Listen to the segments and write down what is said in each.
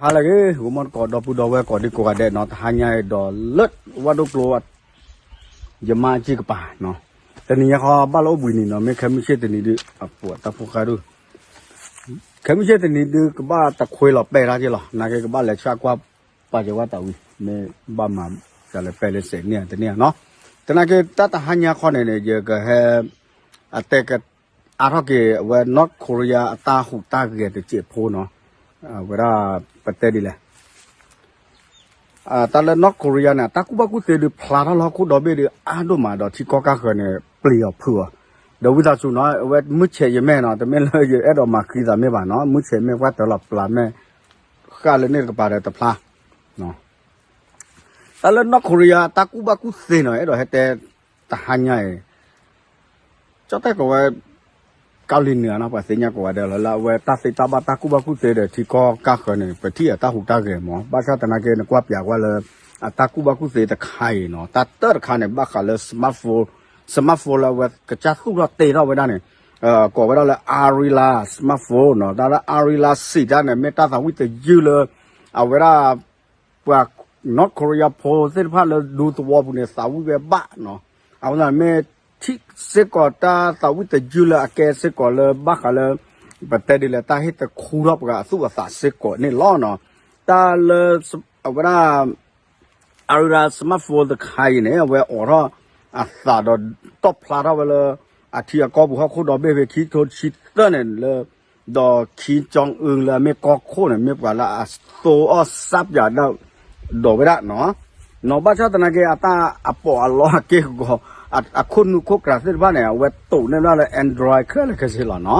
ဟါလၢအဂ့ၤ ဂီၤမီၢ်သကိး ဒီပုၢ်ဒီဝဲၢ်ကိးဒံကိးဂၤဒဲးနီၤ, တဟါညါအံၤဒီးလၢဝၣ်ဒိၣ်ကျိ ယမါအကံၢ်ကပၤနီၤ, တနံၤညါဃီဘၣ်လၢအိၣ်ဘှံးနံၤနီၤ, မ့ၢ်ခဲမုၢ်ဆ့ၣ်တနံၤဒုး အပှၤတၢ်ဖိဃါဒုး ခဲမုၢ်ဆ့ၣ်တနံၤဒုး ကဘၣ်တခွ့လီၤပဲာ်တၢ်က့လီၤ, နာ်က့ကဘၣ်လဲၤဆှၢကွၢ်ပာ်စၢၤဝဲတၢ်ဝံၤ, မ့ၢ်ဘၣ်မၤစၢၤလဲၤပဲာ်လၢစဲးန့ၢ်တန့ၢ်နီၤ, သနာ်က့တၢ်တဟါညါခီန့ၣ်န့ၣ် ယကဟဲ အတဲက အါထီၣ်က့ၤအဝဲ North Korea အတၢ်ဟူးတၢ်ဂဲၤတစဲးဖိနီၤ, အဝဲဒၣ် ပတဲဒ်လဲၣ် တၢ်လၢ North Korea န့ၣ် တၢ်ကူၣ်ဘၣ်ကူၣ်သ့ဒုးဖျါထီၣ်လၢဟီၣ်ခိၣ်ဒီဘ့ၣ်ဒုးအါဒိၣ်မးဒီးထံကီၢ်ကါဃၢၤန့ၣ် ပျံၤအီၤဖုးအီၤ, ဒီးဝံသးစူၤနီၤ အဝဲမုၢ်ဆဲးယမဲာ်နီၤ, တမ့ၢ်လၢယအဲၣ်ဒိးမၤဃံသးမ့ၢ်ဘၣ်နီၤ, မုၢ်ဆဲးမဲာ်ပှၢ်တၢၤလီၤပျၢၤမဲာ် ဃၣ်လၢန့ၣ်တကပၤဒီးတဖျါ တၢ်လၢ North Korea တၢ်ကူၣ်ဘၣ်ကူၣ်သ့နီၤ, အဲၣ်ဒိးဟဲတဲ တဟါညါအံၤ ကၠီၣ်တဲၣ်ကိးဝဲ ကီၢ်လံၤနုာ်နီၤ, ပှၤသ့ၣ်ညါကိးဂၤဒဲးလီၤ လၢအဝဲတၢ်သ့တၢ်ဘၣ်တၢ်ကူၣ်ဘၣ်ကူၣ်သ့ဒီးထံကီၢ်ကါဃၢၤန့ၣ် ပထံၣ်အတၢ်ဟူးတၢ်ဂဲၤမး, ဘၣ်ဆၣ်သနာ်က့ နကွၢ်ပၠးကွၢ်လၢ အတၢ်ကူၣ်ဘၣ်ကူၣ်သ့တခါအံၤနီၤ, တၢ်တၢၢ်တခါန့ၣ် ဘၣ်ဃးလၢ smartphone, smartphone လၢအဝဲကစၢ်သူၣ်ထီၣ်တ့ထီၣ်ဝဲဒၣ်န့ၣ် ကိးဝဲဒၣ်လၢ Arri La smartphone နီၤ, တၢ်လၢ Arri La စံးတၢ်န့ၣ် မ့ၢ်တၢ်သးဝံၣ်တယုၢ်လၢ အဝဲဒၣ် ပှၤ North Korea ဖိသ့ၣ်တဖၣ်လၢဒူသဝီပူၤန့ၣ် သးဝံၣ်ဝဲဘၣ်နီၤ, အဃိသတးမ့ၢ်ထံၣ်စ့ၢ်ကီးတၢ်သးဝံၣ်တယုၢ်လၢအကဲစ့ၢ်ကီးလၢဘၣ်ဃးလၢ ပတဲဒ်လဲၣ်တၢ်ဟ့ၣ်တခူထီၣ်ပှၤအသူၣ်အသးစ့ၢ်ကီးန့ၣ်လီၤနီၤ, တၢ်လၢ အဝဲဒၣ် Arri La smartphone တခါအံၤန့ၣ် အဝဲအိးထီၣ်အသးဒီးတီၣ်ဖျါထီၣ်ဝဲလၢ အထံအကီၢ်ပူၤဟီၣ်ခိၣ်ဒီဘ့ၣ်ဖဲခံကထိတဆံသၢန့ၣ်လၢ ဒီး Kim Jong Un လၢအမ့ၢ်ကီၢ်ခိၣ်န့ၣ် မ့ၢ်ပှၤလၢအသိအီၣ်စၢ်ပၠးဒၣ်ဒီးဝဲဒၣ်နီၤ, နီၤ ဘၣ်ဆၣ်သနာ်က့ အတၢ်အပီးအလီအက့ၢ်အဂီၤ အခိၣ်နူာ်ခိၣ်ကျးသ့ၣ်တဖၣ်န့ၣ် အဝဲတိာ်န့ၢ်ဒၣ်လၢ Android ခဲလၢာ်ခဲဆ့လီၤနီၤ,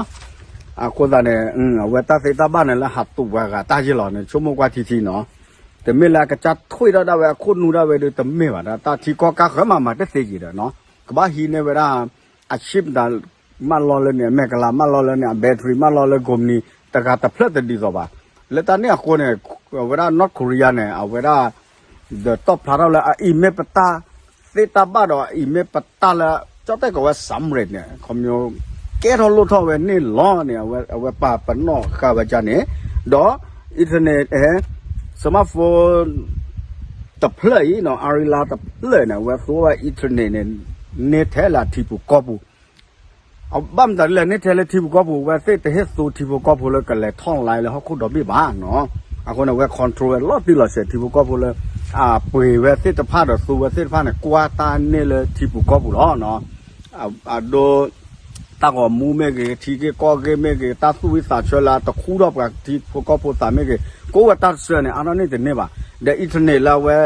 အဃိသတးန့ၣ် အဝဲတၢ်သ့တၢ်ဘၣ်န့ၣ်လၢဟးတူာ်ပှၤဂၤတၢ်ယ့ၢ်လီၤန့ၣ် ဆိကမိၣ်ကွၢ်ထံထံနီၤ, တမ့ၢ်လၢအကစၢ်ထွံၣ်ထီၣ်ဒၣ်ဝဲအခိၣ်နူာ်ဒၣ်ဝဲဒုးတမ့ၢ်ဘၣ်ဒီး တၢ်ထံကီၢ်ကါဃၢၤမးမၤတသ့ယံၤဒီးနီၤ, ကဘၣ်ဟံးန့ၢ်ဝဲဒၣ် အ chip မ့ၢ်လီၤလၢန့ၣ် အမဲာ်ကလၤ မ့ၢ်လီၤလၢန့ၣ် အ battery မ့ၢ်လီၤလၢကိးမုၢ်နံၤ တဂၤတဖျၢၣ်တဒ်သိးဘၣ်, လၢတၢ်န့ၣ်အဃိန့ၣ် အဝဲဒၣ် North Korea န့ၣ် အဝဲဒၣ် ဒီးတီၣ်ဖျါထီၣ်လၢအအံၤမ့ၢ်ပတၢ် သ့တၢ်ဘၣ်ဒီးအအံၤမ့ၢ်ပတၢ်လၢ ကၠီၣ်တဲၣ်ကိးဝဲ စၣ်မရံးန့ၣ် ခီမီ ကဲထီၣ်လိၣ်ထီၣ်ဝဲန့ၣ်လီၤန့ၣ် အဝဲပာ်ပနီၣ်ဃာ်ဝဲဒ်န့ၣ်, ဒီး internet ဟဲ smartphone တဖျၢၣ်အံၤနီၤ Arri La တဖျၢၣ်န့ၣ် အဝဲသူဝဲ internet န့ၣ် န့ၢ်ထဲလၢအထံပူၤကီၢ်ပူၤ ဘၣ်မတၤဒ်လဲၣ် န့ၢ်ထဲလၢထံပူၤကီၢ်ပူၤ အဝဲသ့ၣ်တဟ့ၣ်သူထံဖိကီၢ်ဖိလၢကလဲၤထီၣ်လဲလၢဟီၣ်ခိၣ်ဒီဘ့ၣ်ဘၣ်နီၤ, အဃိန့ၣ် အဝဲ control ဝဲလီၤတံၢ်လီၤဆဲးထံဖိကီၢ်ဖိလၢ အပှ့ၤဝဲသ့ၣ်တဖၣ်ဒီးသူဝဲသ့ၣ်တဖၣ်န့ၣ် ကွၢ်တၢ်န့ၢ်လၢထံပူၤကီၢ်ပူၤလီၤနီၤ, အဒိ တၢ်ဂီၤမူမ့ၢ်ဂ့ၤ ထံဂ့ၢ်ကီၢ်ဂ့ၢ်မ့ၢ်ဂ့ၤ တၢ်သူၣ်ဝံၣ်သးဆၢလၢတခူထီၣ်ပှၤထံဖိကီၢ်ဖိသးမ့ၢ်ဂ့ၤ ကိးဝဲတၢ်တဆၢန့ၣ် အါထီၣ်န့ၢ်တန့ၢ်ဘၣ်, ဒီး internet လၢအဝဲ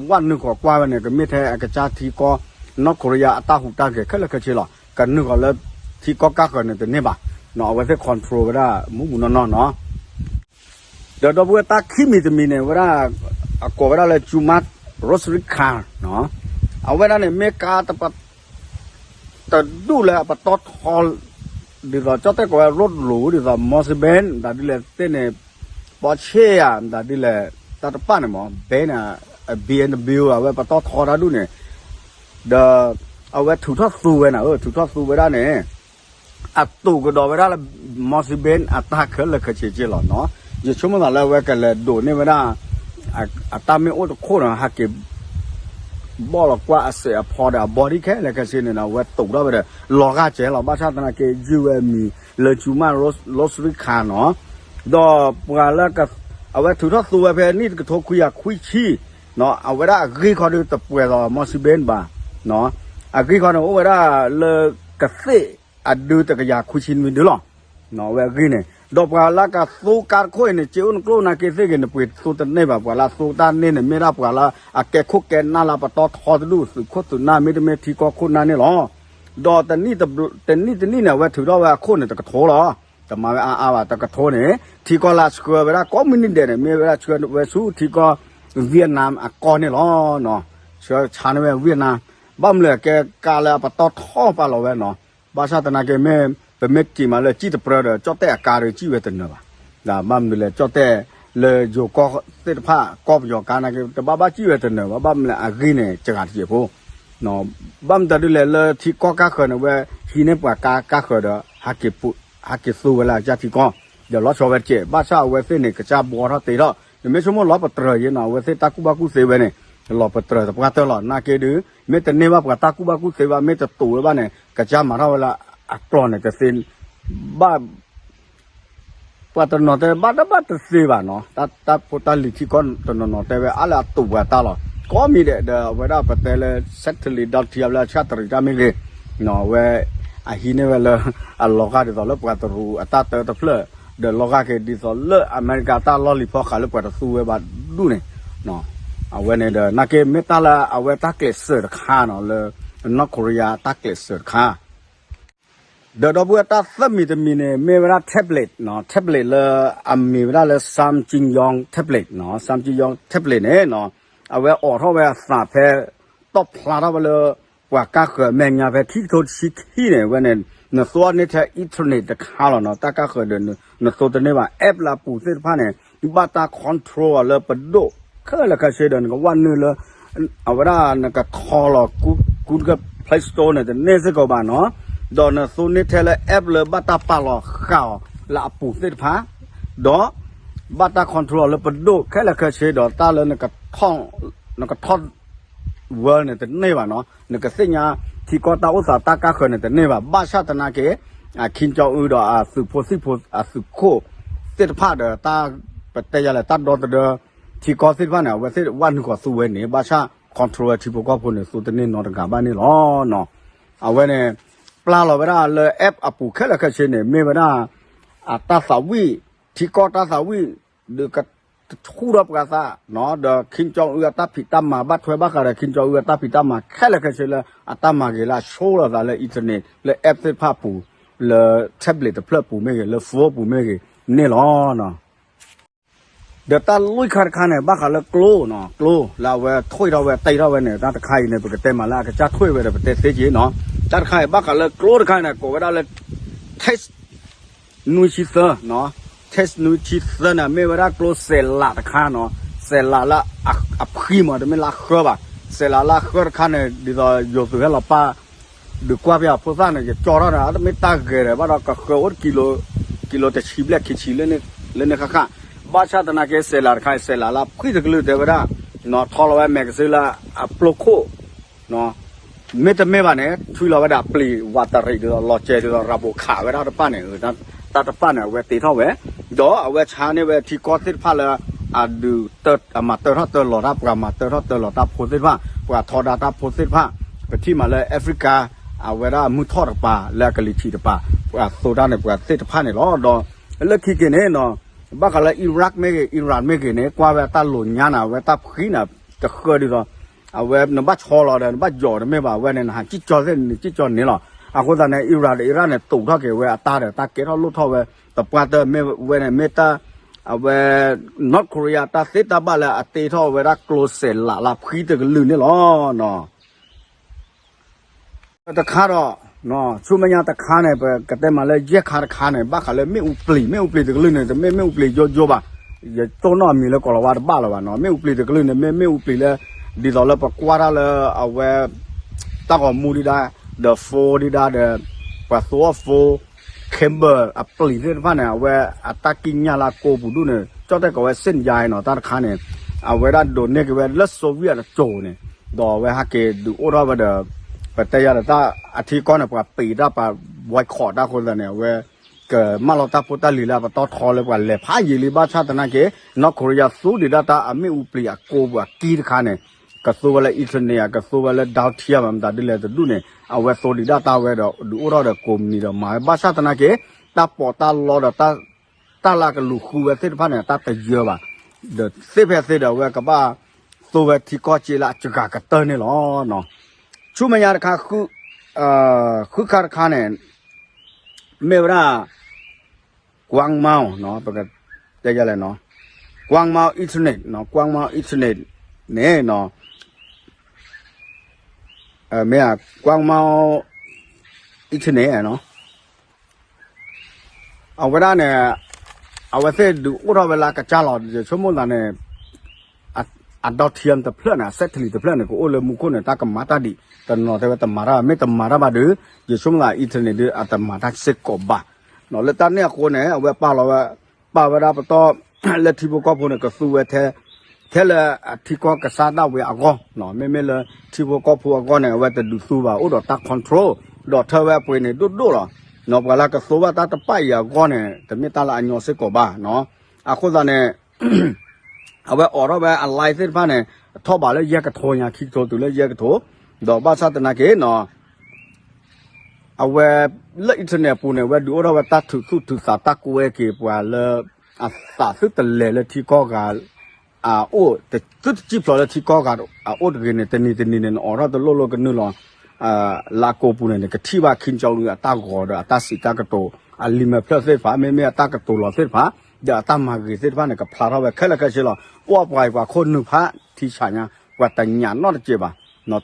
ဝဲနုာ်ဃီၤကွၢ်ဝဲန့ၣ် ကမ့ၢ်ထဲအကစၢ်ထံကီၢ် North Korea အတၢ်ဟူးတၢ်ဂဲၤခဲလၢာ်ခဲဆ့လီၤ, ကနုာ်ဃီၤလၢထံကီၢ်ကါဃၢၤန့ၣ်တန့ၢ်ဘၣ်, အဝဲသ့ၣ် control ဝဲဒၣ်မူးမူးနီၢ်နီၢ်နီၤ ဒီးဒီပုၢ်ဝဲၢ်တၢ်ခံမံၤတမံၤန့ၣ် ဝဲဒၣ် အကိးဝဲဒၣ်လၢ Juma Rosary Khan နီၤ, အဝဲဒၣ်န့ၣ် မ့ၢ်ကါတပ တဒူၣ်လၢအပတီၢ်ထီ ဒ်သိးကၠီၣ်တဲၣ်ကိးဝဲ road လိၤ ဒ်သိး Mercedes-Benz မတၤဒ်လဲၣ်သ့ၣ်န့ၣ် Porsche ဧါ မတၤဒ်လဲၣ် တၢ်တပၣ်န့ၣ်မး Benz ဧါ BMW အဝဲပတီၢ်ထီတၢ်ဒူၣ်န့ၣ် ဒီး အဝဲထုးထီၣ်သူဝဲနၤဧၢ ထုးထီၣ်သူဝဲဒၣ်န့ၣ် အတိာ်ကဒီးဝဲဒၣ်လၢ Mercedes-Benz အတၢ်ခဲလၢာ်ခဲဆ့က့လီၤနီၤ, ယဆိကမိၣ်သးလၢအဝဲကလဲၤဒိးန့ၢ်ဝဲဒၣ် အတၢ်မ့ၢ်အိၣ်တခိၣ်နီၤ ဟဲက့ၤ ဘီၣ်လီၤကွၢ်အစဲးအဖီဒီးအ body ခဲလၢာ်ခဲဆ့န့ၣ်ဒီး အဝဲတိာ်ထီၣ်ဝဲဒီး လီၤဂာ်စဲးလီၤ ဘၣ်ဆၣ်သနာ်က့ ယုၢ်ဝဲအမံၤလၢ Juma Rosary Khan နီၤ, ဒီးပှၤလၢ အဝဲထုးထီၣ်သူဝဲဖဲနံၣ်တကထိခွံကယၤခွံဆံ အဝဲဒၣ်အဂံၢ်ခီဒုးတပှဲၤလီၤ Mercedes-Benz ဘၣ်, အဂံၢ်ခီန့ၣ် အိၣ်ဝဲဒၣ်လၢကသ့ၣ်အဒုတကယၤခွံဆံနွံဒုလီၤ, အဝဲအဂံၢ်န့ၣ် ဒီးပှၤလၢကသူကါတခိၣ်အံၤန့ၣ် က့အိၣ်နကျိၣ်နာ်က့သ့ၣ်ဂ့ၤ နပှ့ၤသူတန့ၢ်ဘၣ် ပှၤလၢအသူတၢ်န့ၢ်န့ၣ် မ့ၢ်ဒၣ်ပှၤလၢအကဲခိၣ်ကဲနၢ်လၢပတီၢ်ထီတဒူၣ် သုးခိၣ်သုးနၢ် မ့တမ့ၢ်ထံကီၢ်ခိၣ်နၢ်န့ၣ်လီၤ, ဒီးတနံၣ်တနံၣ်န့ၣ် အဝဲထုးထီၣ်ဝဲအခိၣ်န့ၣ်တကထိလီၤ, တမၤဝဲအါအါဘၣ် တကထိန့ၣ် ထံကီၢ်လၢအဆှၢဝဲဒၣ်ကိးမုၢ်နံၤဒဲးန့ၣ် မ့ၢ်ဝဲဒၣ်ဆှၢဝဲဆူထံကီၢ် Vietnam အကီၢ်န့ၣ်လီၤ, ဆှၢဆါန့ၢ်ဝဲ Vietnam ဘၣ်မနုၤလဲၣ် ကဲကါလၢအပတီၢ်ထီပာ်လီၤဝဲနီၤ, ဘၣ်ဆၣ်သနာ်က့မ့ၢ် ပမ့ၢ်က့ၤမးလၢကံၣ်တပြၢဒီး ကၠီၣ်တဲၣ်အကါဒီးကံၣ်ဝဲတနၢၤဘၣ်, ဘၣ်မနုၤလဲၣ် ကၠီၣ်တဲၣ်လၢယိၤကီၢ်သ့ၣ်တဖၣ် ကီၢ်ပယီၤကါနာ်က့ တဘၣ်ဘၣ်ကံၣ်ဝဲတနၢၤဘၣ် ဘၣ်မနုၤလဲၣ် အဂ့ၢ်န့ၣ် စှၤတစဲးဖိ ဘၣ်မတၤဒ်လဲၣ် လၢထံကီၢ်ကါဃၢၤန့ၣ် အဝဲဟံးန့ၢ်ပှၤကါကါဃၢၤဒီး ဟးက့ၤသူဝဲလၢအကစၢ်ထံကီၢ် ဒီးလီၤဆီဝဲတစဲး ဘၣ်ဆၣ်အဝဲသ့ၣ်န့ၣ် ကစၢ်ဘှီထီၣ်တ့ထီၣ် နမ့ၢ်ဆိကမိၣ်လီၤပတြၢၤယဲနီၤ အဝဲသ့ၣ်တၢ်ကူၣ်ဘၣ်ကူၣ်သ့ဝဲန့ၣ် လီၤပတြၢၤသပှၢ်တၢၢ်လီၤ. နာ်က့ဒုး မ့ၢ်တန့ၢ်ဘၣ်ပှၤတၢ်ကူၣ်ဘၣ်ကူၣ်သ့ဘၣ် မ့ၢ်တတိာ်ဝဲဘၣ်န့ၣ် ကစၢ်မၤထီၣ်ဝဲလၢအကျိၤန့ၣ် တသ့ဘၣ် ပှၤတနီၤတဲဘၣ်တဘၣ်တသ့ဘၣ်နီၤ, တၢ်ဖိတၢ်လံၤထံကီၢ်တနီၤနီၤတဲဝဲအါလၢအတိာ်ပှၤတၢ်လီၤ. ကိးမံၤဒဲးဒီး အဝဲဒၣ်ပတဲလၢ satellite ဒီထံအဘျၢဆၣ်တရံးတၢ်မ့ၢ်ဂ့ၤ, အဝဲ အဟံးန့ၢ်ဝဲလၢ အလီၤဂာ်ဒ်သိးလၢပှၤတရူးအတၢ်တၢတဖျၢၣ်, ဒီးလီၤဂာ်က့ၤဒ်သိးလၢအမဲရကၤတၢ်လီၢ်လံၤဖီဃာ်လၢပှၤတသူဝဲဘၣ်ဒူၣ်န့ၣ်, အဝဲန့ၣ်ဒီး နာ်က့မ့ၢ်တၢ်လၢအဝဲတၢ်ကျဲးစၢးတခါနီၤ လၢ North Korea တၢ်ကျဲးစၢးတခါ ဒီးဒီပုၢ်ဝဲၢ်တၢ်သၢမံၤတမံၤန့ၣ် မ့ၢ်ဝဲဒၣ် tablet နီၤ, tablet လၢအမ့ၢ်ဝဲဒၣ်လၢ Samsung Young tablet နီၤ, Samsung Young tablet န့ၣ်နီၤ, အဝဲအိးထီၣ်ဝဲအသးဖဲ တီၣ်ဖျါထီၣ်ဝဲလၢ ပှၤကါဃၢၤအမဲာ်ညါဖဲခံကထိတဆံခံန့ၣ် ဝဲန့ၣ် နသိအန့ၢ်ထဲ internet တခါလီၤနီၤ, တၢ်ကါဃၢၤဒီး နသိတန့ၢ်ဘၣ် app လၢအပူၤသ့ၣ်တဖၣ်န့ၣ် ဘၣ်တၢ် control အီၤလၢပဒိၣ် ခဲလၢာ်ခဲဆ့ဒီး နကဝဲနုာ်လၢ အဝဲဒၣ်နကထီလီၤ Google Play Store န့ၣ် တန့ၢ်စ့ၢ်ကီးဘၣ်နီၤ, ဒီးနသိန့ၢ်ထဲလၢ app လၢဘၣ်တၢ်ပာ်လီၤဃာ်အီၤလၢအပူၤသ့ၣ်တဖၣ်, ဒီး ဘၣ်တၢ် control အီၤလၢပဒိၣ်ခဲလၢာ်ခဲဆ့ဒီး တၢ်လၢ နကထီ world န့ၣ် တန့ၢ်ဘၣ်နီၤ, နကသ့ၣ်ညါထံကီၢ်တၢ်အိၣ်သးတၢ်ကါဃၢၤန့ၣ် တန့ၢ်ဘၣ်. ဘၣ်ဆၣ်သနာ်က့ Kim Jong Un ဒီးအသုးဖိသံၣ်ဖိအသုးခိၣ်သ့ၣ်တဖၣ်ဒီး တၢ်ပတဲယၤလဲၣ် တၢ်ဒီသဒၢ ထံကီၢ်သ့ၣ်တဖၣ်န့ၣ် အဝဲသ့ၣ်ဝဲနုာ်ဃီၤသူဝဲန့ၣ် ဘၣ်ဆၣ် control ဝဲထံဖိကီၢ်ဖိန့ၣ် သူတန့ၢ်နီတဂၤဘၣ်န့ၣ်လီၤ. အဝဲန့ၣ် ပျၢ်လီၤဝဲဒၣ်လၢ app အပူၤခဲလၢာ်ခဲဆ့န့ၣ် မ့ၢ်ဝဲဒၣ် အတၢ်သးဝံၣ် ထံကီၢ်တၢ်သးဝံၣ် ဒီးကဆူၣ်ထီၣ်ပှၤသး ဒီး Kim Jong Un အတၢ်ဖံးတၢ်မၤ ဘၣ်ထွဲဘၣ်ဃးဒီး Kim Jong Un အတၢ်ဖံးတၢ်မၤခဲလၢာ်ခဲဆ့လၢ အတၢ်မၤဂ့ၤလၢအဆိလီၤသးလၢ internet လၢ app သ့ၣ်တဖၣ်အပူၤ လၢ tablet တဖျၢၣ်ပူၤမ့ၢ်ဂ့ၤ လၢ phone ပူၤမ့ၢ်ဂ့ၤန့ၣ်လီၤ. ဒီးတၢ်လွံၢ်ခါတခါန့ၣ် ဘၣ်ဃးလၢကျိနီၤ, ကျိလၢအဝဲထွံၣ်ထီၣ်ဝဲတ့ထီၣ်ဝဲန့ၣ် တၢ်တခါအံၤန့ၣ် ပကတဲမးလၢအကစၢ်ထွံၣ်ဝဲဒီးပတဲသ့က့နီၤ, တၢ်တခါအံၤဘၣ်ဃးလၢကျိတခါန့ၣ် ကိးဝဲဒၣ်လၢ Tech နွံဆံသၢ, Tech နွံဆံသၢန့ၣ် မ့ၢ်ဝဲဒၣ်ကျိစဲးလးတခါနီၤ, စဲးလးလၢအဖှံမး တမ့ၢ်လၢအဃၢဘၣ်, စဲးလးလၢအဃၢတခါန့ၣ် ဒ်သိးယိၤသုးဟဲလီၤပၢ် ဒုးကွၢ်ဖဲအဖိသၣ်န့ၣ် ယကၠီထီၣ်န့ၣ် အတမ့ၢ်တၢ်ဂဲၤဒီး ဘၣ်ဒီးကဃၢအိၣ်တကံလိၤ ကံလိၤတဆံဘျဲၣ်ခံဆံလၢန့ၣ်ဃၣ်ဃၣ်, ဘၣ်ဆၣ်သနာ်က့ စဲးလးတခါအံၤ စဲးလးလၢအဖှံတကလုာ်တဲဝဲဒၣ်, ထီလီၤဝဲမဲာ်ကစ့လၢအပျိခိၣ် မ့တမ့ၢ်ဘၣ်န့ၣ် ထွံၣ်လီၤဝဲဒၣ်ပျံၤဝးတရံးဒ်သိး လီၤစဲၤဒ်သိး ရၤဘိးခးဝဲဒၣ်တဖၣ်န့ၣ်, တၢ်တဖၣ်န့ၣ် အဝဲတ့ထီၣ်ဝဲ, ဒီးအဝဲဆါန့ၢ်ဝဲထံကီၢ်သ့ၣ်တဖၣ်လၢ အဒုး အမၤတၢထီၣ်တၢလီၤတၢ် ပှၤမၤတၢထီၣ်တၢလီၤတၢ်ဖိသ့ၣ်တဖၣ် ပှၤထီဒါတၢ်ဖိသ့ၣ်တဖၣ်, ပထံၣ်မးလၢ Africa အဝဲဒၣ်မုၢ်ထီၣ်တကပၤ လၢအကလံၤထံးတကပၤ ပှၤသိဒါန့ၣ် ပှၤသ့ၣ်တဖၣ်န့ၣ်လီၤ. ဒီးလၢခံက့ၤန့ၣ် ဘၣ်ဃးလၢ Iraq မ့ၢ်ဂ့ၤ Iran မ့ၢ်ဂ့ၤန့ၣ် ကွၢ်ဝဲအတၢ်လိာ်ညါန့ၣ် အဝဲတၢ်ဖှံန့ၣ် တဃၢဒ်သိး အဝဲနဘၣ်ဆီလီၤဒီး နဘၣ်ယီၤတမ့ၢ်ဘၣ် အဝဲန့ၣ် နဟးစံၣ်ကၠီသ့ၣ်န့ၣ် နစံၣ်ကၠီန့ၣ်လီၤ. အဃိသတးန့ၣ် Iran ဒီး Iraq န့ၣ် တူာ်ထီၣ်က့ၤဝဲအတၢ်ဒီး တၢ်ကဲထီၣ်လိၣ်ထီၣ်ဝဲ သပှၢ်တၢၢ်မ့ၢ်ဝဲန့ၣ် မ့ၢ်တၢ် အဝဲ North Korea တၢ်သ့တၢ်ဘၣ်လၢအတ့ထီၣ်ဝဲဒၣ်ကျိစဲးလးလၢဖှံတကလုာ်န့ၣ်လီၤ. တခါဒီး ဆူမဲာ်ညါတခါန့ၣ် ပကတဲမးလၢယဲၢ်ခါတခါန့ၣ် ဘၣ်ဃးလၢမ့ၣ်အူပျံၤ မ့ၣ်အူပျံၤတကလုာ်န့ၣ် တမ့ၢ်မ့ၣ်အူပျံၤယိယိဘၣ်, ယတိၢ်နီၣ်အမံၤလၢကိၤလၤဝါတဘၣ်လၢၤဘၣ်နီၤ. မ့ၣ်အူပျံၤတကလုာ်န့ၣ် မ့ၢ်မ့ၣ်အူပျံၤလၢ ဒ်သိးလၢပကွၢ်တၢ်လၢအဝဲ တၢ်ဂီၤမူဒံးဒၣ် ဒီး phone ဒံးဒၣ်ဒီး ပှၤသိအီၣ် phone cable အပျံၤသ့ၣ်တဖၣ်န့ၣ် အဝဲအတၢ်ကံၣ်ညၣ်လၢအကိးပူၤဒူၣ်န့ၣ် ကၠီၣ်တဲၣ်ကိးဝဲ စ့ၣ်ယါနီၤ တၢ်တခါန့ၣ် အဝဲဒၣ်ဒိးန့ၢ်က့ၤဝဲလၢ Soviet အစိၤန့ၣ် ဒီးအဝဲဟဲက့ၤဒုးအိၣ်ထီၣ်ဝဲဒီး ပတဲယၤဒီးတၢ်အထံကီၢ်န့ၣ် ပှၤပံးတၢ်ပှၤ boycott တၢ်အဃိသတးန့ၣ် အဝဲ ကမၢလီၤတၢ်ဖိတၢ်လံၤလၢအပတီၢ်ထီလၢပှၤလဲၤဖးယံာ်လံ ဘၣ်ဆၣ်သနာ်က့ North Korea သူဒံးဒၣ်တၢ်အမ့ၣ်အူပျံၤအကိးပူၤအကံၢ်တခါန့ၣ် ကသိဝဲလၢ internet ကသိဝဲလၢ downtown မတၤဒ်လဲၣ်တဒူၣ်န့ၣ် အဝဲသိဒံးဒၣ်တၢ်ဝဲဒီး ဒုးအိၣ်ထီၣ်ဒီးကိးမုၢ်နံၤဒီးမၤဝဲ ဘၣ်ဆၣ်သနာ်က့ တၢ်ပီးတၢ်လီဒီး တၢ်လၢကလူၤဃုဝဲသ့ၣ်တဖၣ်န့ၣ် တၢ်တယၢဘၣ် ဒီးသ့ဖဲသ့ဒီး အဝဲကဘၣ်သိဝဲထံကီၢ်က့လၢအစှၤကတၢၢ်န့ၣ်လီၤ. ဆူမဲာ်ညါတခါ ဃုခါတခါန့ၣ် မ့ၢ်ဝဲဒၣ် ကွင်းမီ ပကတဲယလဲၣ်နီၤ ကွင်းမီ internet နီၤ ကွင်းမီ internet န့ၣ်နီၤ မ့ၢ် ကွင်းမီ internet နီၤ အဝဲဒၣ်န့ၣ် အဝဲသ့ၣ်ဒုးအိၣ်ထီၣ်ဝဲလၢအကစၢ်လီၤ ယဆိကမိၣ်သးန့ၣ် အ downtown တဖျၢၣ်န့ၣ် အ satellite တဖျၢၣ်န့ၣ် ကအိၣ်လၢမူခိၣ်န့ၣ် တၢ်ကမၤတၢ်ဒံး တနီၤတဲဝဲတမၤတၢ် မ့ၢ်တမၤတၢ်ဘၣ်ဒီး ယဆိကမိၣ်သး internet ဒီး အတမၤတၢ်စ့ၢ်ကီးဘၣ် လၢတၢ်န့ၣ်အဃိန့ၣ် အဝဲပာ်လီၤဝဲ ပာ်ဝဲဒၣ်ပတီၢ် လၢထံဖိကီၢ်ဖိန့ၣ် ကသူဝဲထဲ ထဲလၢအထံကီၢ်ကစၢ်ဒၣ်ဝဲအဂီၢ်, မ့မ့ၢ်လၢထံဖိကီၢ်ဖိအဂီၢ်န့ၣ် အဝဲတဒုးသူဘၣ် အိၣ်ဒီးတၢ် control ဒီးထၢဝဲအပှ့ၤန့ၣ်ဒိၣ်ဒိၣ်လီၤ. ပှၤလၢကသူဘၣ်တၢ်တဖၣ်အံၤအဂီၢ်န့ၣ် တမ့ၢ်တၢ်လၢအညီစ့ၢ်ကီးဘၣ်. အဃိသတးန့ၣ် အဝဲအိးထီၣ်ဝဲအ live သ့ၣ်တဖၣ်န့ၣ် ထီၣ်ဘးလၢယဲၢ်ကထိညါ ခံကထိတုၤလၢယဲၢ်ကထိ, ဒီးဘၣ်ဆၣ်သနာ်က့ အဝဲ လၢ internet အပူၤန့ၣ် အဝဲဒုးအိၣ်ထီၣ်ဝဲတၢ်ထုးသူၣ်ထုးသး တၢ်ကွဲက့ၤပှၤလၢ အသးသုတလဲၤလၢထံကီၢ်ဂၤ အအိၣ် သုတစံၣ်ဖျိးလၢထံကီၢ်ဂၤအအိၣ်တဂ့ၤန့ၣ် တနံၤတနံၤန့ၣ် နအိးထီၣ်တလိၣ်လိၣ်ကနုာ်လီၤ လၢအကိာ်ပူၤန့ၣ် နကထံၣ်ဘၣ် Kim Jong Un အတၢ်ဂီၤဒီးအတၢ်စံးတၢ်ကတိၤ အလံာ်မဲာ်ဖျၢၣ်သ့ၣ်တဖၣ် မ့မ့ၢ်အတၢ်ကတိၤလီၤသ့ၣ်တဖၣ် ဒီးအတၢ်မၤဂ့ၤသ့ၣ်တဖၣ်န့ၣ် ကဖျါထီၣ်ဝဲခဲလၢာ်ခဲဆ့လီၤ. အိၣ်ပှၤအံၤပှၤခိၣ်နူာ်ဖးထံဆးညါ ပှၤတညးနီတစဲးဘၣ်.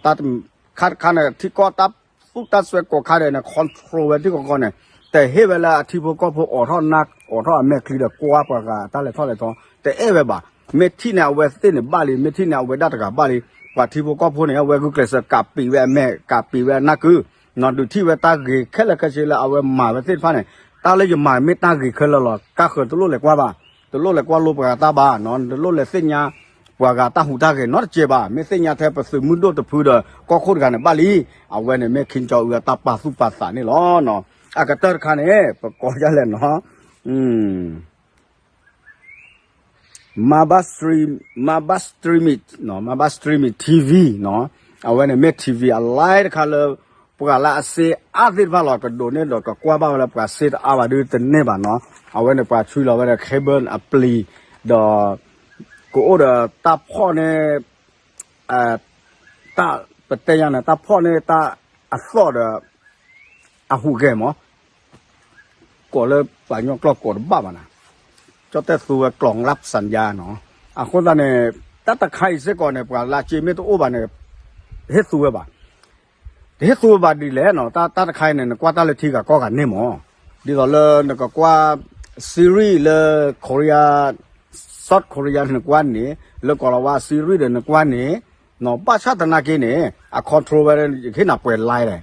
တၢ်ခါတခါန့ၣ် ထံကီၢ်တၢ်သူၣ်တၢ်စွဲကိးခါဒီးန့ၣ် control ဝဲထံကီၢ်န့ၣ် တဟ့ၣ်ဝဲလၢအထံဖိကီၢ်ဖိအိးထီၣ်နၢ် အိးထီၣ်အမဲာ်ချံဒီးကွၢ်ပှၤဂၤတၢ်လဲၤထီၣ်လဲၤထီ တအဲၣ်ဝဲဘၣ်. မ့ၢ်ထံၣ်န့ၣ်အဝဲသ့ၣ်န့ၣ်ဘၣ်လံ မ့ၢ်ထံၣ်န့ၣ်အဝဲဒၣ်တဂၤဘၣ်လံ. ပှၤထံဖိကီၢ်ဖိန့ၣ် အဝဲဂုာ်ကျဲးစၢးကးပံးဝဲအမဲာ် ကးပံးဝဲအနၢ်ကု ဒုးထံၣ်ဝဲတၢ်ဂ့ၤခဲလၢာ်ခဲဆ့လၢအဝဲမၤဝဲသ့ၣ်တဖၣ်န့ၣ် တၢ်လၢယမၤမ့ၢ်တၢ်ဂ့ၤခဲလၢာ်လီၤ. ကါဃၢၤတလိၣ်လဲၤကွၢ်ဘၣ်, တလိၣ်လဲၤကွၢ်လိပှၤဂၤတၢ်ဘၣ်, တလိၣ်လဲၤသ့ၣ်ညါပှၤဂၤတၢ်ဟူးတၢ်ဂဲၤနီတစဲးဘၣ်. မ့ၢ်သ့ၣ်ညါထဲပသုးမုၢ်ဒိၣ်တဖုဒီး ကီၢ်ခိၣ်တဂၤန့ၣ်ဘၣ်လံ. အဝဲန့ၣ်မ့ၢ် Kim Jong Un အတၢ်ပာ်သူၣ်ပာ်သးန့ၣ်လီၤ. အကတၢၢ်တခါန့ၣ် ပကိးဒ်လဲၣ်နီၤ Maba Stream, Maba Streaming, Maba Streaming TV နီၤ, အဝဲန့ၣ်မ့ၢ် TV အ live တခါလၢ ပှၤလၢအစ့အါသ့ၣ်တဖၣ်လီၤ ကဒိးန့ၢ်ဒီးကကွၢ်ဘၣ်ဝဲလၢပှၤစ့တအါဘၣ်ဒုတန့ၢ်ဘၣ်နီၤ. အဝဲန့ၣ်ပှၤဆွံလီၤဝဲဒီး cable အပျံၤ ဒီး ကအိၣ်ဒီးတၢ်ဖီၣ်န့ၢ် တၢ်ပတဲညါန့ၣ် တၢ်ဖီၣ်န့ၢ်တၢ်အသီၣ်ဒီး အဟူးဂဲၤမး ကိးလၢပှၤကညီကျိာ်ကိးတဘၣ်ဘၣ်နၤ, ကၠီၣ်တဲၣ်သူဝဲကျိာ်လၢပစၢ်ယါနီၤ. အဃိသတးန့ၣ် တၢ်တခါအံၤစ့ၢ်ကီးန့ၣ် ပှၤလၢအစ့မ့ၢ်တအိၣ်ဘၣ်န့ၣ် ဟ့ၣ်သူဝဲဘၣ်, တဟ့ၣ်သူဝဲဘၣ်ဒ်လဲၣ်နီၤ. တၢ်တခါအံၤန့ၣ် နကွၢ်တၢ်လၢထံဂၤကီၢ်ဂၤန့ၣ်မး, ဒ်သိးလၢနကကွၢ် series လၢ Korea, South Korea နကွၢ်န့ၣ်, လၢကီၢ်လီၤဝါ series ဒီးနကွၢ်န့ၣ် ဘၣ်ဆၣ်သနာ်က့န့ၣ် အ control ဝဲ ယကဟ့ၣ်နၤပှဲၤ line လဲၣ်,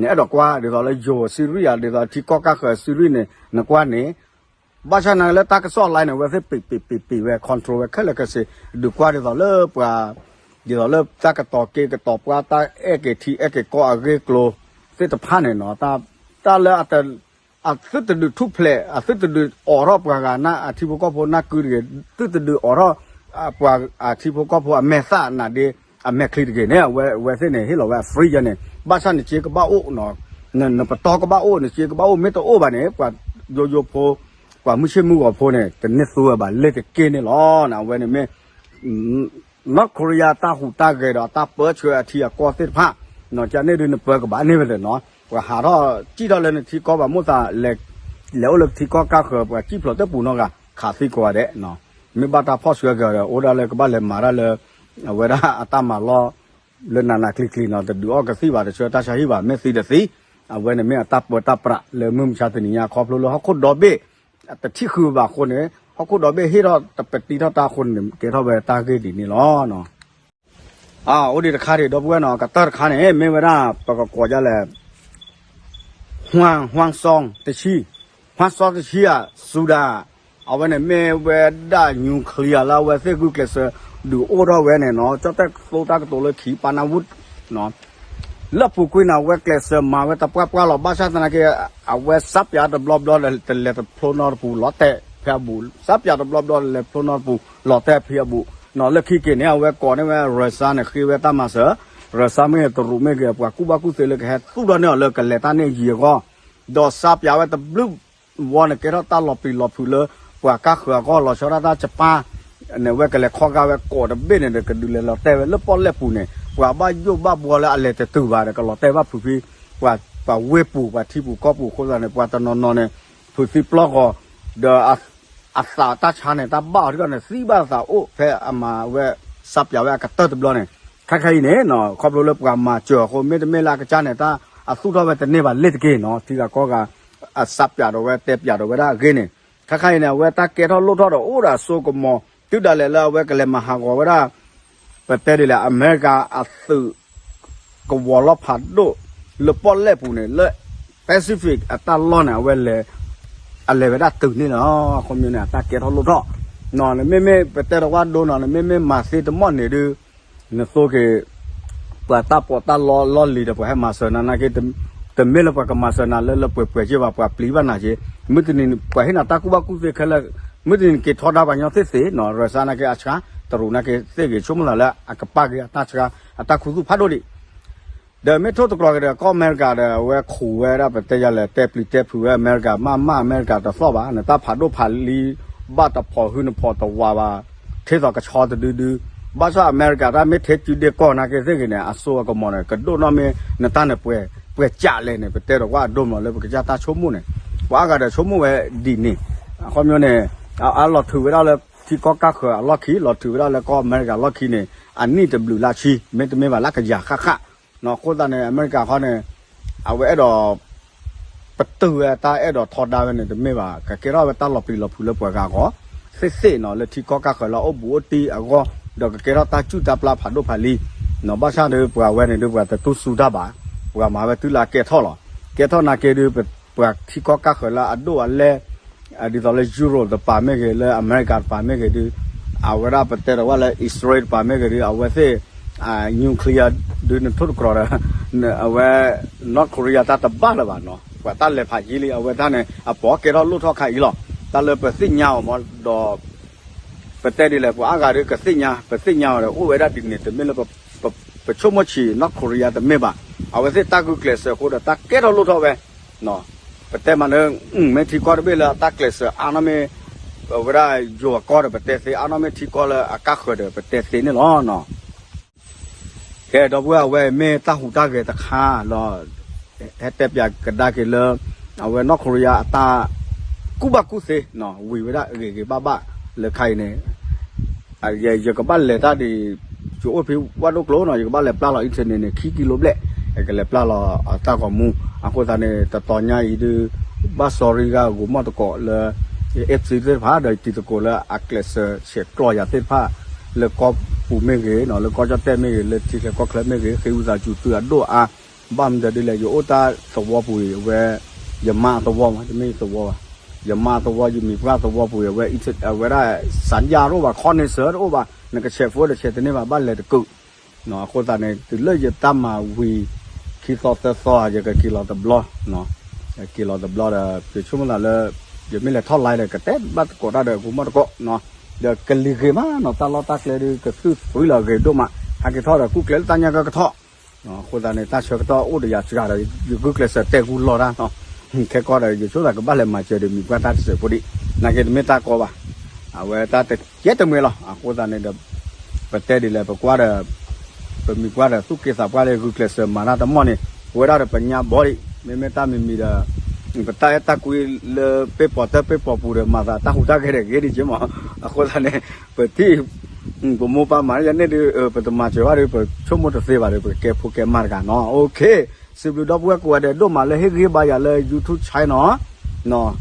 နအဲၣ်ဒိးကွၢ် ဒ်သိးလၢယိၤ series ဧါ ဒ်သိးထံကီၢ်ကါဃၢၤ series န့ၣ် နကွၢ်န့ၣ် ဘၣ်ဆၣ်နၤလၢတၢ်ကစီၣ် line န့ၣ် အဝဲသ့ၣ်ပံးပံးပံးပံးဝဲ control ဝဲခဲလၢာ်ခဲဆ့ ဒုးကွၢ်ဒ်သိးလၢပှၤ ဒ်သိးလၢတၢ်ကတီၤက့ၤကတီၤပှၢ် တၢ်အဲၣ်က့ၤထံအဲၣ်က့ၤကီၢ်အဂ့ၢ်ကျိၤသ့ၣ်တဖၣ်န့ၣ်နီၤ, တၢ်လၢ အသုတဒုးထူၣ်ဖျဲး အသုတဒုးအိးထီၣ်ပှၤဂၤနၢ် အထံဖိကီၢ်ဖိနၢ်ကုတဂ့ၤ, သုတဒုးအိးထီၣ် ပှၤအထံဖိကီၢ်ဖိအမဲာ်သၣ်နၤဒ့ အမဲာ်ချံတဂ့ၤန့ၣ် အဝဲသ့ၣ်န့ၣ် ဟ့ၣ်လီၤဝဲအ free ယဲန့ၣ်, ဘၣ်ဆၣ်နစ့ကဘၣ်အိၣ် နပတီၢ်ကဘၣ်အိၣ် နစ့ကဘၣ်အိၣ် မ့ၢ်တအိၣ်ဘၣ်န့ၣ် ပှၤယိယိဖိ ပှၤမုၢ်ဆ့ၣ်မုၢ်ဂီၤဖိန့ၣ် တန့ၢ်သူဝဲဘၣ်လ့ၤတက့ၢ်န့ၣ်လီၤ. အဝဲန့ၣ်မ့ၢ် North Korea တၢ်ဟူးတၢ်ဂဲၤဒီးတၢ်ပၢဆှၢအထံအကီၢ်သ့ၣ်တဖၣ်, ကန့ၣ်ဒုးနပၢကဘၣ်န့ၢ်ဝဲလဲၣ်နီၤ, ပှၤဟးထီၣ်စံၣ်ထီၣ်လၢနထံကီၢ်ဘၣ်မိၣ်သး လဲၤအိၣ်လၢထံကီၢ်ကါဃၢၤ ပှၤစံၣ်ဖျိးတပူၤနီတဂၤ ခးသံကိးဂၤဒဲး, မ့ၢ်ဘၣ်တၢ်ဖီၣ်ဆှၢက့ၤဒီး အိၣ်ဒၣ်လၢကဘၣ်လဲၤမၤတၢ်လၢ အဝဲဒၣ်အတၢ်မၤလီၢ် လၢနးနးကျံၤကျံၤနီၤ, တဒုးအီၣ်ကသံၣ်ဘၣ် တဆှၢတၢ်ဆါဟံၣ်ဘၣ် မ့ၢ်သံတသံ, အဝဲန့ၣ်မ့ၢ်အတၢ်ပၢတၢ်ပြးလၢမုၢ်မဆါတနံၤညါ ခီဖျိလၢဟီၣ်ခိၣ်ဒီဘ့ၣ် တထံၣ်ဃုာ်ဘၣ်အဃိန့ၣ် ဟီၣ်ခိၣ်ဒီဘ့ၣ်ဟ့ၣ်ထီၣ်တပတံထီၣ်တၢ်အဃိန့ၣ် ကဲထီၣ်ဝဲတၢ်ဂ့ၢ်ဒ်န့ၣ်လီၤ. အိၣ်ဒံးတခါဒံး ဒီပုၢ်ဝဲၢ်နီၤ, ကတၢၢ်တခါန့ၣ် မ့ၢ်ဝဲဒၣ် ပကကိးဒ်လဲၣ် ဟွၣ် ဟွၣ်စီတဆံ, ဟွၣ်စီတဆံဧါ စူဒၣ်, အဝဲန့ၣ်မ့ၢ်ဝဲဒၣ် nuclear လၢအဝဲသ့ၣ်ဂုာ်ကျဲးစၢးဒုးအိၣ်ထီၣ်ဝဲန့ၣ်နီၤ, ကၠီၣ်တဲၣ်သိတၢ်ကတိၤလၢခံ ပၣ်နၢ်ဝူၣ် လၢပူၤကွံာ်န့ၣ် အဝဲကျဲးစၢးမၤဝဲတပှၢ်ပှၢ်လီၤ. ဘၣ်ဆၣ်သနာ်က့ အဝဲစးပၠးတဘျီဘျီဒီး တလဲၤတဖျိနီတပူၤ လီၤတဲာ်ဖဲအဘူး, စးပၠးတဘျီဘျီဒီး လဲၤဖျိနီတပူၤ လီၤတဲာ်ဖဲအဘူး. လၢခံက့ၤန့ၣ် အဝဲကိးန့ၢ်ဝဲ Russia န့ၣ် ဃ့ဝဲတၢ်မၤစၢၤ, Russia မ့ၢ်တရူးမ့ၢ်ဂ့ၤ ပှၤကူၣ်ဘၣ်ကူၣ်သ့လၢကဟဲသူၣ်ထီၣ်န့ၢ်အီၤလၢကလဲၤတၢ်န့ၣ်ယံၤအဂီၢ်, ဒီးစးပၠးဝဲတဘျုး ဝီန့ၣ် ကဲထီၣ်တၢ်လီၤပျံၤလီၤဖုးလၢ ပှၤကါဃၢၤအဂီၢ် လီၤဆီဒၣ်တၢ် Japan န့ၣ် အဝဲကလဲၤခီဂာ်ဝဲကိးတဘ့ၣ်န့ၣ်ဒီး ကဒုးလဲၤလီၤတဲာ်ဝဲလၢပီၣ်လဲၣ်ပူၤန့ၣ် ပှၤဘၣ်ယိၣ်ဘၣ်ဘှီလၢအလဲၤတတုၤဘၣ်ဒီး ကလီၤတဲာ်ဘၣ်ဖုးဖဲ ပှၤဝ့ၢ်ပူၤ ပှၤထံပူၤကီၢ်ပူၤအဃိသတးန့ၣ် ပှၤတနီၤနီၤန့ၣ် ဖုးသံပျီၢ်ဂီၤ ဒီး အသးတၢ်ဆါန့ၣ် တၢ်ဘၣ်အီၤတခီန့ၣ် သံဘၣ်သးအိၣ်ဖဲအမၤဝဲ စးပၠးဝဲအကတၢၢ်တဘျီန့ၣ် ခဲခါအံၤန့ၣ် ခီဖျိလၢပှၤမၤစၢၤအဃိ မ့တမ့ၢ်လၢအကစၢ်န့ၣ် တၢ်အသူၣ်ထီၣ်ဝဲတန့ၢ်ဘၣ်လ့ၤတက့ၢ်နီၤ ထံဂၤကီၢ်ဂၤ အစးပၠးဒီးဝဲတဲပၠးဒီးဝဲဒၣ်အဂ့ၢ်န့ၣ် ခဲခါအံၤန့ၣ် အဝဲတၢ်ကဲထီၣ်လိၣ်ထီၣ်ဒီးအိၣ်ဒီးအစိကမီၤ တုၤဒၣ်လဲာ်လၢအဝဲကလဲၤမၤဟးဂီၤဝဲဒၣ် ပတဲဒ်လဲၣ် အမဲရကၤအသုး ကဝီၤလီၢ်ဖးဒိၣ် လၢပီၣ်လဲၣ်ပူၤန့ၣ် လၢ Pacific အတၢ်လီၢ်န့ၣ် အဝဲလဲၤ အလဲၤဝဲဒၣ်တုၤန့ၣ်လီၤ. အဃိမ့ၢ်န့ၣ် အတၢ်ကဲထီၣ်လိၣ်ထီၣ် နမ့မ့ၢ်ပတဲတဝၢ်ဒိနီၤ နမ့မ့ၢ်မၤသ့တမီၢ်န့ၣ်ဒုး နသိက့ၤ ပှၤတၢ်ပီးတၢ်လီလီၢ်လံၤဒီး ပှၤဟဲမၤစၢၤနၤနာ်က့ တမ့ၢ်လၢပှၤကမၤစၢၤနၤလၢလၢပှဲၤပှဲၤက့ဘၣ် ပှၤပျံၤဘၣ်နၤက့ မုၢ်တနံၤ ပှၤဟ့ၣ်နၤတၢ်ကူၣ်ဘၣ်ကူၣ်သ့ခဲလၢာ် မုၢ်တနံၤနက့ၤထီဒါပှၤကညီသ့ၣ်သ့ၣ်နီၤ ရၢစါနာ်က့အဆှါ တရူးနာ်က့သ့ၣ်ဂ့ၤ ဆိကမိၣ်သးလၢအကပာ်က့ၤအတၢ်ဆှါ အတၢ်ခူသူၣ်ဖးဒိၣ်ဒံး ဒီးမ့ၢ်ထိၣ်သတြီၤက့ၤဒီး ကီၢ်အမဲရကၤဒီး အဝဲခူးဝဲဒၣ်ပတဲယၤလဲၣ် တဲပျံၤတဲဖုးဝဲအမဲရကၤ မ့ၢ်မ့ၢ်အမဲရကၤတသီၣ်ဘၣ် နတၢ်ဖးဒိၣ်ဖးလံၤ ဘၣ်တဖိးဟုနဖိးတဝးဘၣ် ထဲသိးကဆီတဒုဒု ဘၣ်ဆၣ်အမဲရကၤတၢ်မ့ၢ်ထဲစုဒ့ကီၢ်နာ်က့သ့ၣ်ဂ့ၤန့ၣ် အစိအကမီၤန့ၣ် ကဒိၣ်နီၢ်မ့ၢ်နတၢ်န့ၣ်ပှဲၤ ပှဲၤကးလဲၣ်န့ၣ် ပတဲဒီးကွၢ်အဒိၣ်မးလၢပကစၢ်တၢ်ဆိကမိၣ်န့ၣ် ပှၤအါဂၤဒီးဆိကမိၣ်ဝဲဒ်န့ၣ် အခီပညီန့ၣ် အလီၤထုးဝဲဒၣ်လၢထံကီၢ်ကၢ်ဃၢၤအလီၢ်ခံ လီၤထုးဝဲဒၣ်လၢကီၢ်အမဲရကၤအလီၢ်ခံန့ၣ် အနံၣ်တဘျုးလါဆံ မ့တမ့ၢ်ဘၣ်လၢကယၤဃၣ်ဃၣ် အဃိသတးန့ၣ် အမဲရကၤခီန့ၣ် အဝဲအဲၣ်ဒိး ပတုာ်ဝဲတၢ်အဲၣ်ဒိးထီဒါဝဲန့ၣ် တမ့ၢ်ဘၣ် ကကဲထီၣ်ဝဲတၢ်လီၤပျံၤလီၤဖုးလၢပှၤဂၤအဂီၢ် သ့ၣ်သ့ၣ်နီၤ လၢထံကီၢ်ကၢ်ဃၢၤလၢအအိၣ်ဘူးအိၣ်တံၢ်အဂီၢ် ဒီးကကဲထီၣ်တၢ်ကူၣ်တၢ်ပျၢ်ဖးဒိၣ်ဖးလံၤ ဘၣ်ဆၣ်ဒီးပှၤဝဲန့ၣ်ဒီးပှၤတတူၢ်စူၤတၢ်ဘၣ် ပှၤမၤဝဲတုၤလၢအကဲထီၣ်လီၤ ကဲထီၣ်နာ်က့ဒီး ပှၤထံကီၢ်ကၢ်ဃၢၤလၢအဒိၣ်အလဲၢ် ဒ်သိးလၢ Europe တပၤမ့ၢ်ဂ့ၤ လၢအမဲရကၤတပၤမ့ၢ်ဂ့ၤဒီး အဝဲဒၣ်ပတဲဒီးဝဲလၢ အံၣ်စရ့လးတပၤမ့ၢ်ဂ့ၤဒီး အဝဲသ့ၣ် nuclear ဒုးနထိၣ်တကြၢးဒီး အဝဲ North Korea တၢ်တဘၣ်လၢၤဘၣ်နီၤ ပှၤတၢ်လဲၤဖးယံာ်လံ အဝဲတၢ်န့ၣ် အပိာ်ကဲထီၣ်လိၣ်ထီၣ်ခါအံၤလီၤ တၢ်လၢပသ့ၣ်ညါအီၤမးဒီး ပတဲဒ်လဲၣ် ပှၤအါဂၤဒီးကသ့ၣ်ညါ ပသ့ၣ်ညါအီၤဒီး အိၣ်ဝဲဒၣ်ဒ်န့ၣ် တမ့ၢ်လၢ ပဆိကမိၣ်ဆံး North Korea တမ့ၢ်ဘၣ် အဝဲသ့ၣ်တၢ်ဂုာ်ကျဲးစၢးအဃိဒီး တၢ်ကဲထီၣ်လိၣ်ထီၣ်ဝဲ ပတဲမးလၢ မ့ၢ်ထံကီၢ်တဘ့ၣ်လၢအတၢ်ကျဲးစၢးအါနီၢ်မ့ၢ် ဝဲဒၣ်ယိၤအကီၢ်ဒီးပတဲသ့ အါနီၢ်မ့ၢ်ထံကီၢ်လၢအကၢ်ဃၢၤဒီးပတဲသ့န့ၣ်လီၤ. ကဲ ဒီပုၢ်ဝဲၢ် အဝဲမ့ၢ်တၢ်ဟူးတၢ်ဂဲၤတခါလီၤ ဟဲတဲပၠးကဒါက့ၤလၢ အဝဲနီၢ်ခိရံယါအတၢ် ကူၣ်ဘၣ်ကူၣ်သ့ ဝံၤဝဲဒၣ်ဂ့ၤဂ့ၤဘၣ်ဘၣ်လၢခါအံၤန့ၣ် ယကဘၣ်လဲၤတၢ်ဒ် ယအိၣ်ဖဲဝၣ်ဒိၣ်ကျိနီၤ ယကဘၣ်လဲၤပျၢ်လီၤ internet န့ၣ် ခံကံလိဘျဲၣ် ယကလဲၤပျၢ်လီၤအတၢ်ဂီၤမူ အဃိသတးန့ၣ် တတီၤညါအံၤဒုး ဘၣ် sorry ဂၤဂိၤမီၣ်တကိးလၢ FC သ့ၣ်တဖၣ် ဒီးတံၤသကိးလၢအကျဲးစၢးဆဲးကျိးယၤသ့ၣ်တဖၣ် လၢကီၢ်ပူၤမ့ၢ်ဂ့ၤနီၤ လၢကီၢ်ကၠီၣ်တဲၣ်မ့ၢ်ဂ့ၤ လၢထံချၢကီၢ်ချၢမ့ၢ်ဂ့ၤ ဃ့ဝံသးစူၤသုအဒိၣ်အါ ဘၣ်မနုၤဒ်လဲၣ် ယအိၣ်တၢ်သဝီပူၤအံၤ အဝဲ ယမါအသဝီမး တမ့ၢ်ယသဝီဘၣ် ယမါအသဝီ ယမံၤပှၢ်သဝီပူၤအံၤ အဝဲ အဝဲဒၣ် စၣ်ယါတအိၣ်ဘၣ် ခီန့ၣ်စၢၤတအိၣ်ဘၣ် နကဆဲးဖိဒီးဆဲးတန့ၢ်ဘၣ် ဘၣ်လဲၤတကုာ် အဃိသတးန့ၣ် တုၤလၢယတၢ်မၤဝံၤ ခံသီသၢသီ ယကက့ၤလီၤတဘျီ က့ၤလီၤတဘျီဒီး ယဆိကမိၣ်သးလၢ ယမ့ၢ်လဲၤထီၣ် live ဒီး ကတဲဘၣ်သကိးတၢ်ဒီး ဂိၤမီၣ်တကိး ဒီးကလံၤဂ့ၤမးနီၤ တၢ်လီၢ်တၢ်ကျဲဒုး ကသုၣ်သွံလီၤဂ့ၤဒိၣ်မး ဟဲက့ၤထီၣ်ဒီးကူၣ်ကျဲလၢတၢ်ညါကကထီၣ် အဃိသတးန့ၣ် တၢ်ဆၢကတီၢ်အိၣ်ဒီးယၤစှၤဒီး ယဂုာ်ကျဲးစၢးတဲကူလီၤတၢ်နီၤ ခဲကီၢ်ဒီး ယဆိကမိၣ်သးကဘၣ်လဲၤမၤစၢၤဒီးမံၤပှၢ်တၢ်တစဲးဖိဒံး နာ်က့တမ့ၢ်တၢ်ကီဘၣ် အဝဲတၢ်တကဲတမှဲလီၤ အဃိသတးန့ၣ်ဒီး ပတဲဒ်လဲၣ် ပကွၢ်ဒီး ပမံၤပှၢ်ဒီး သူၣ်က့သးပှၢ်လၢဂုာ်ကျဲးစၢးမၤတၢ်တမီၢ်န့ၣ် ပဝဲဒၣ်ဒီးပညါဘီဒံး မ့မ့ၢ်တၢ်မံၤမံၤဒီး ပတၢ်အဲၣ်တၢ်ကွံလၢပ့ၢ်ပိာ်တၢၢ်ပ့ၢ်ပိာ်ပူၤဒီး မၤသးတၢ်ဟူးတၢ်ဂဲၤဒီးဂ့ၤဒံးက့မး အဃိသတးန့ၣ် ပထံၣ် ပမိၢ်ပၢ်မၤယန့ၣ်ဒုး ပတမၤစၢၤဘၣ်ဒီး ပဆိကမိၣ်တသ့ဘၣ်ဒီး ပကကဲဖိကဲမါတဂၤနီၤ OK စံးဘျုးဒီပုၢ်ဝဲၢ်ကိးဂၤဒဲးဒိၣ်မးလၢဟ့ၣ်ဂံၢ်ဘါယၤလၢ YouTube channel နီၤ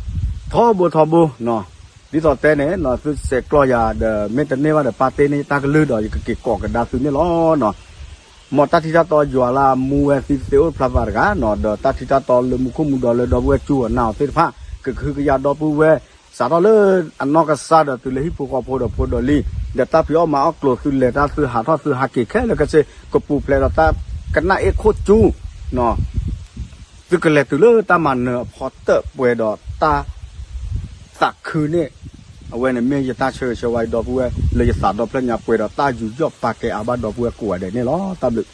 ထီဘိထီဘိနီၤ ဒ်သိးတဲန့ၣ် သုဆဲးကျိးယၤဒီး မ့ၢ်တန့ၢ်ဘၣ်ဒီး ပာ်တ့ၢ်န့ၢ်တၢ်ကလုၢ်ဒီး ယကက့ၤကိးကဒါသုန့ၣ်လီၤနီၤ မ်တၢ်ထံၣ်တၢ်တီယွၤလၢအမူဝဲသံသ့အိၣ်တဖျါသးတဂၤနီၤ ဒီးတၢ်ထံၣ်တၢ်တီလၢမူခိၣ်မူဒီးလၢဒီပုၢ်ဝဲၢ်ကၠူအီၤနၢ်အီၤသ့ၣ်တဖၣ် ကကဟုကယာ်ဒီပုၢ်ဝဲၢ် စးထီၣ်လၢအနီၢ်ကစၢ်ဒီးတုၤလၢဟံၣ်ဖိဃီဖိဒီးဖိဒီးလံၤ ဒီးတၢ်ဖံးအီၣ်မၤအီၣ်ကျိၤသုလဲၤတၢ်သုဟးထီၣ်သုဟးက့ၤခဲလၢာ်ကဆ့ ကပူၤဖျဲးဒီးတၢ်ကနၣ်အ့ၣ်ခိၣ်ကၠူ သုကလဲၤတုၤလၢတၢ်မၤနၢၤအဖီတၢၣ်ပှဲၤဒီးတၢ်သးခုန့ၣ် အဝဲန့ၣ်မ့ၢ်ယတၢ်ဆၢဂ့ၤဆၢဝါအံၤဒီပုၢ်ဝဲၢ် လၢယသးဒီဖျၢၣ်ညါပှဲၤဒီးတၢ်ယူးယီၣ်ပာ်ကဲအါဘၣ်ဒီပုၢ်ဝဲၢ်ကိးဂၤဒဲးန့ၣ်လီၤ. တၢ်ဘျုး